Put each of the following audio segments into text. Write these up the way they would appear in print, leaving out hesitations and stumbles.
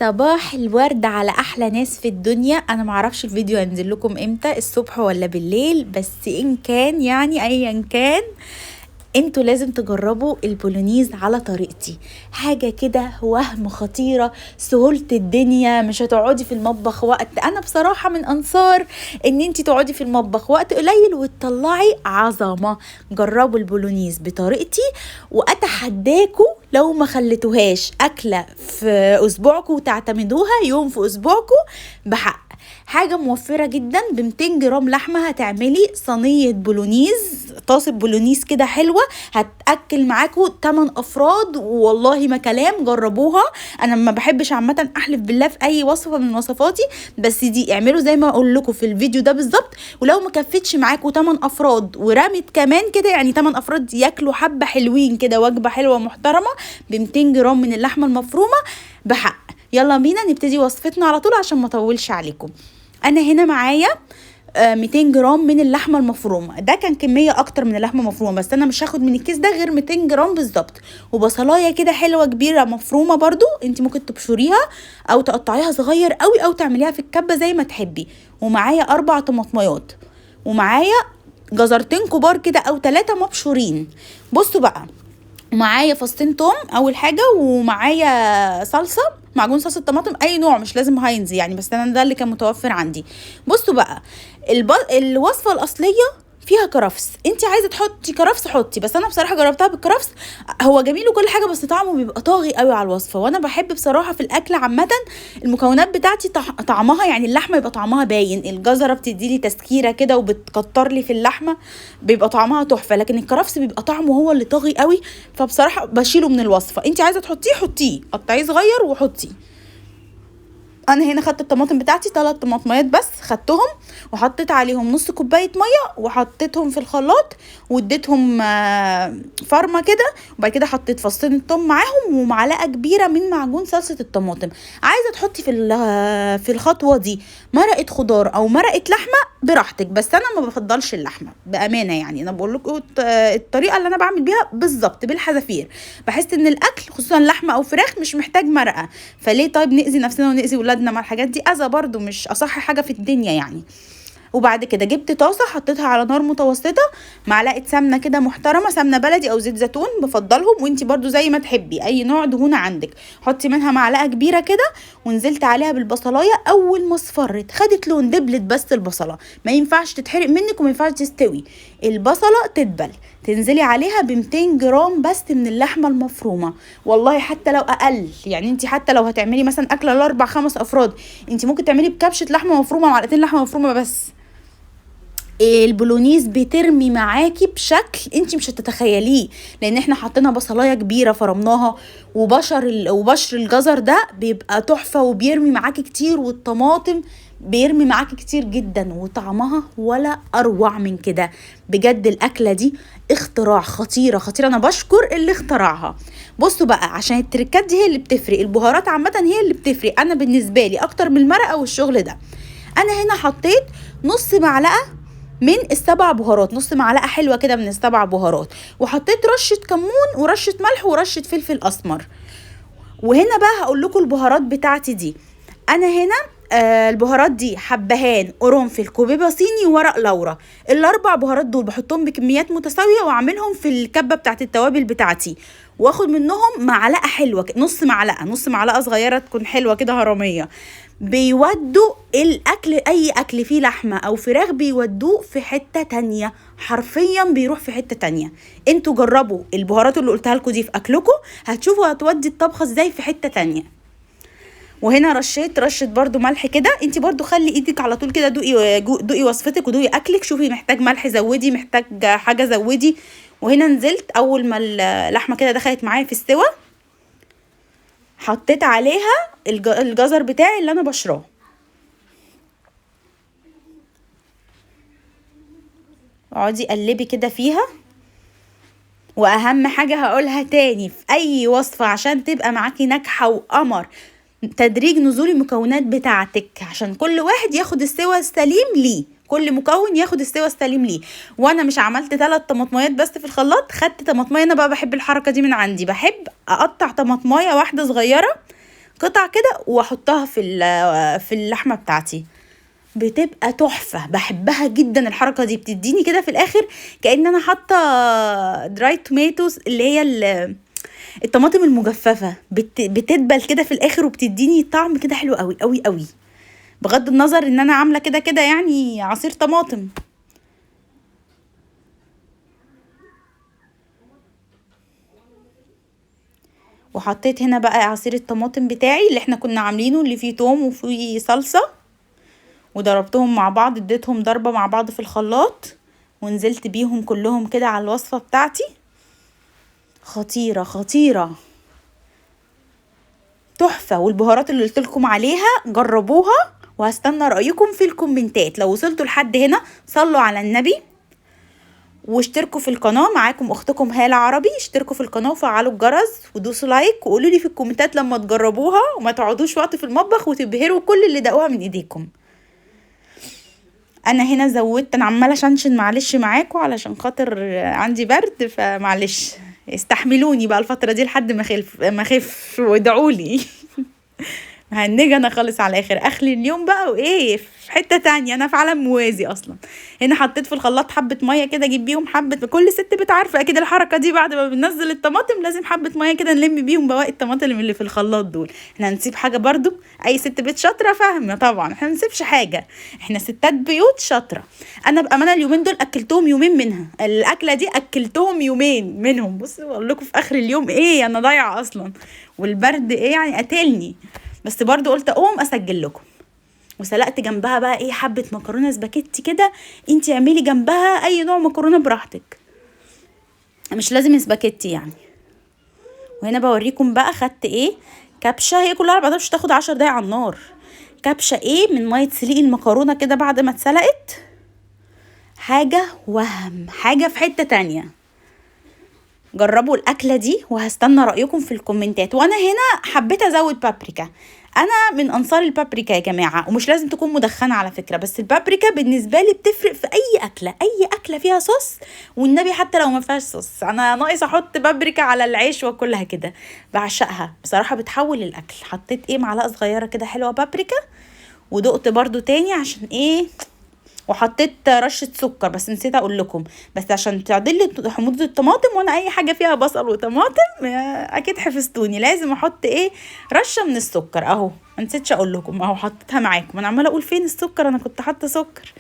صباح الورد على احلى ناس في الدنيا. انا معرفش الفيديو هينزل لكم امتى، الصبح ولا بالليل، بس ان كان يعني ايا كان انتوا لازم تجربوا البولونيز على طريقتي. حاجة كده وهم خطيرة، سهولة الدنيا، مش هتقعدي في المطبخ وقت. انا بصراحة من انصار ان انتي تقعدي في المطبخ وقت قليل وتطلعي عظمة. جربوا البولونيز بطريقتي واتحداكوا لو ما خليتوهاش اكلة في اسبوعكم وتعتمدوها يوم في اسبوعكم بحق. حاجة موفرة جدا، ب 200 جرام لحمة هتعملي صينية بولونيز، طاسة بولونيز كده حلوة هتأكل معاكوا 8 أفراد، والله ما كلام، جربوها. أنا ما بحبش عامة أحلف بالله في أي وصفة من وصفاتي، بس دي اعملوا زي ما أقول لكم في الفيديو ده بالظبط، ولو ما كفتش معاكوا 8 أفراد ورمت كمان كده، يعني 8 أفراد ياكلوا حبة حلوين كده، وجبة حلوة محترمة ب 200 جرام من اللحمة المفرومة بحق. يلا بينا نبتدي وصفتنا على طول عشان ما اطولش عليكم. انا هنا معايا 200 جرام من اللحمة المفرومه، ده كان كمية اكتر من اللحمة المفرومه، بس انا مش هاخد من الكيس ده غير 200 جرام بالظبط. وبصلايه كده حلوة كبيرة مفرومه برده، انت ممكن تبشريها او تقطعيها صغير قوي او تعمليها في الكبه زي ما تحبي. ومعايا 4 طماطميات، ومعايا جزرتين كبار كده او 3 مبشورين. بصوا بقى، معايا فصين توم اول حاجة، ومعايا صلصه، معجون صلصه طماطم اي نوع، مش لازم هاينز يعني، بس انا ده اللي كان متوفر عندي. بصوا بقى، الوصفة الاصلية فيها كرفس، انت عايزه تحطي كرفس حطي، بس انا بصراحة جربتها بالكرفس، هو جميل وكل حاجة، بس طعمه بيبقى طاغي قوي على الوصفة. وانا بحب بصراحة في الاكل عامة المكونات بتاعتي طعمها، يعني اللحمة يبقى طعمها باين، الجزره بتدي لي تسكيره كده وبتكتر لي في اللحمة، بيبقى طعمها تحفة، لكن الكرفس بيبقى طعمه هو اللي طاغي قوي، فبصراحة بشيله من الوصفة. انت عايزه تحطيه حطيه، قطعية صغير وحطيه. انا هنا خدت الطماطم بتاعتي 3 طماطميات بس، خدتهم وحطيت عليهم نص كوباية مية، وحطيتهم في الخلاط واديتهم فرمه كده، وبعد كده حطيت فصين الثوم معاهم ومعلقة كبيرة من معجون صلصه الطماطم. عايزه تحطي في الخطوة دي مرقه خضار او مرقه لحمه براحتك، بس انا ما بفضلش اللحمة بامانه، يعني انا بقول لكم الطريقة اللي انا بعمل بيها بالظبط بالحذافير. بحس ان الاكل خصوصا لحمه او فراخ مش محتاج مرقه، فليه طيب ناذي نفسنا وناذي ولادنا مع الحاجات دي؟ اذى برضو مش اصح حاجة في الدنيا يعني. وبعد كده جبت طاسه حطيتها على نار متوسطه، معلقه سمنه كده محترمه، سمنه بلدي او زيت زيتون بفضلهم، وانتي برضو زي ما تحبي اي نوع دهون عندك، حطي منها معلقه كبيرة كده. ونزلت عليها بالبصلايه، اول ما اصفرت خدت لون، دبلت بس البصله، ما ينفعش تتحرق منك وما ينفعش تستوي، البصله تدبل. تنزلي عليها ب 200 جرام بس من اللحمة المفرومه، والله حتى لو اقل، يعني انت حتى لو هتعملي مثلا اكله ل4 5 افراد، انت ممكن تعملي بكبشه لحمه مفرومه، معلقتين لحمه مفرومه بس. البولونيز بترمي معاكي بشكل انت مش هتتخيليه، لان احنا حطينا بصلايه كبيرة فرمناها، وبشر الجزر ده بيبقى تحفة وبيرمي معاكي كتير، والطماطم بيرمي معاكي كتير جدا، وطعمها ولا اروع من كده بجد. الاكلة دي اختراع، خطيرة خطيرة، انا بشكر اللي اخترعها. بصوا بقى، عشان التركات دي هي اللي بتفرق، البهارات عامة هي اللي بتفرق، انا بالنسبة لي اكتر من المرقه والشغل ده. انا هنا حطيت نص معلقه من ال7 بهارات، نص معلقه حلوة كده من ال7 بهارات، وحطيت رشه كمون ورشه ملح ورشه فلفل اسمر. وهنا بقى هقول لكم البهارات بتاعتي دي. انا هنا البهارات دي حبهان، قرنفل، كوبيبه صيني، وورق لورا. ال4 بهارات دول بحطهم بكميات متساوية واعملهم في الكبه بتاعت التوابل بتاعتي، واخد منهم معلقه حلوة، نص معلقه، نص معلقه صغيرة تكون حلوة كده هرميه. بيودوا الاكل، اي اكل فيه لحمه او فراخ بيودوه في حتة تانية، حرفيا بيروح في حتة تانية. انتوا جربوا البهارات اللي قلتها لكم دي في اكلكم، هتشوفوا هتودي الطبخة ازاي في حتة تانية. وهنا رشيت رشه برده ملح كده، انتي برده خلي ايدك على طول كده، دوقي وصفتك ودوقي اكلك، شوفي محتاج ملح زودي، محتاج حاجة زودي. وهنا نزلت اول ما اللحمة كده دخلت معايا في السوا، حطيت عليها الجزر بتاعي اللي انا بشراه. اقعدي قلبي كده فيها. واهم حاجة هقولها تاني في اي وصفه عشان تبقى معاكي ناجحة وقمر، تدريج نزول المكونات بتاعتك، عشان كل واحد ياخد السوى السليم ليه، كل مكون ياخد السوى السليم ليه. وانا مش عملت 3 طماطميات بس في الخلاط، خدت طماطميه، انا بقى بحب الحركة دي من عندي، بحب اقطع طماطمايه واحدة صغيرة قطع كده واحطها في اللحمة بتاعتي، بتبقى تحفة. بحبها جدا الحركة دي، بتديني كده في الاخر كأن انا حاطه dry tomatoes اللي هي الطماطم المجففه، بتدبل كده في الاخر وبتديني طعم كده حلو قوي قوي قوي، بغض النظر ان انا عامله كده كده يعني عصير طماطم. وحطيت هنا بقى عصير الطماطم بتاعي اللي احنا كنا عاملينه، اللي فيه توم وفيه صلصه، وضربتهم مع بعض، اديتهم ضربه مع بعض في الخلاط، ونزلت بيهم كلهم كده على الوصفة بتاعتي. خطيرة خطيرة تحفة. والبهارات اللي قلت لكم عليها جربوها، وهستنى رايكم في الكومنتات. لو وصلتوا لحد هنا صلوا على النبي واشتركوا في القناة. معاكم اختكم هاله عربي. اشتركوا في القناة وفعلوا الجرس ودوسوا like، وقولوا لي في الكومنتات لما تجربوها، وما تقعدوش وقت في المطبخ وتبهروا كل اللي دقوها من ايديكم. انا هنا زودت، انا عماله اشنشن معلش معاكم علشان خاطر عندي برد، فمعلش استحملوني بقى الفترة دي لحد ما اخف، وادعوا لي. هنجي انا خالص على الاخر، اخلي اليوم بقى وايه في حتة تانية، انا في عالم موازي اصلا. هنا حطيت في الخلاط حبه مية كده، اجيب بيهم حبه، كل ست بتعرفه اكيد الحركة دي، بعد ما بننزل الطماطم لازم حبه مية كده نلم بيهم بواقي الطماطم اللي في الخلاط دول. احنا هنسيب حاجة برضو؟ اي ست بيت شاطرة فاهمه طبعا، احنا ما بنسيبش حاجة، احنا ستات بيوت شاطرة. انا بامانه اليومين دول اكلتهم يومين منها الاكلة دي، اكلتهم يومين منهم. بصوا اقول لكم في اخر اليوم ايه، انا ضايعة اصلا، والبرد ايه يعني قتلني، بس برضو قلت اقوم اسجل لكم. وسلقت جنبها بقى ايه حبه مكرونه سباكيتي كده، انتي اعملي جنبها اي نوع مكرونه براحتك، مش لازم سباكيتي يعني. وهنا بوريكم بقى خدت ايه كبشة، هي كلها على بعضها مش تاخد 10 دقايق على النار. كبشة ايه من مية سليق المكرونه كده بعد ما اتسلقت، حاجة وهم، حاجة في حتة تانية. جربوا الاكلة دي وهستنى رايكم في الكومنتات. وانا هنا حبيت ازود بابريكا، انا من انصار البابريكا يا جماعة، ومش لازم تكون مدخنه على فكرة، بس البابريكا بالنسبة لي بتفرق في اي اكله، اي اكله فيها صوص والنبي حتى لو ما فيهاش صوص، انا ناقص احط بابريكا على العيش واكلها كده، بعشقها بصراحة، بتحول الاكل. حطيت ايه معلقه صغيرة كده حلوة بابريكا، ودقت برضو تاني عشان ايه، وحطيت رشه سكر بس نسيت اقول لكم، بس عشان تعدل حموضه الطماطم، وانا اي حاجة فيها بصل وطماطم اكيد حفظتوني لازم احط ايه رشه من السكر اهو، ما نسيتش اقول لكم اهو، حطيتها معاكم. انا عماله اقول فين السكر، انا كنت حاطه سكر.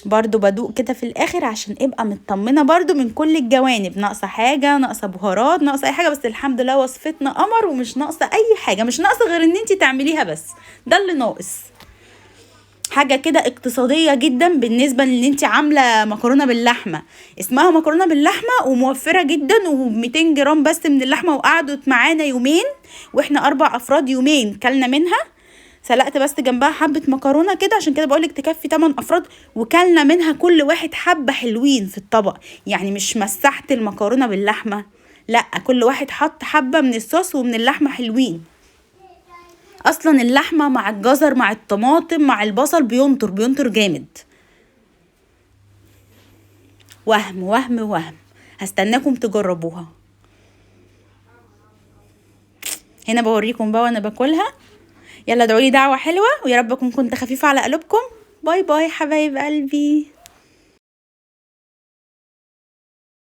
برضو بدوق كده في الاخر عشان ابقى مطمنه برضو من كل الجوانب، ناقصه حاجة، ناقصه بهارات، ناقصه اي حاجة، بس الحمد لله وصفتنا قمر ومش ناقصه اي حاجة، مش ناقصه غير ان انتي تعمليها بس، ده اللي ناقص. حاجة كده اقتصادية جدا بالنسبة لان انت عامله مكرونه باللحمه، اسمها مكرونه باللحمه وموفره جدا، و200 جرام بس من اللحمة، وقعدت معانا يومين واحنا 4 افراد، يومين كلنا منها. سلقت بس جنبها حبه مكرونه كده، عشان كده بقولك تكفي 8 افراد، وكلنا منها كل واحد حبه حلوين في الطبق، يعني مش مسحت المكرونه باللحمه، لا كل واحد حط حبه من الصوص ومن اللحمة حلوين. اصلا اللحمة مع الجزر مع الطماطم مع البصل بينطر بينطر جامد. وهم وهم وهم، هستناكم تجربوها. هنا بوريكم بقى وانا باكلها. يلا ادعولي دعوه حلوة، ويا رب اكون كنت خفيفة على قلوبكم. bye bye حبايب قلبي.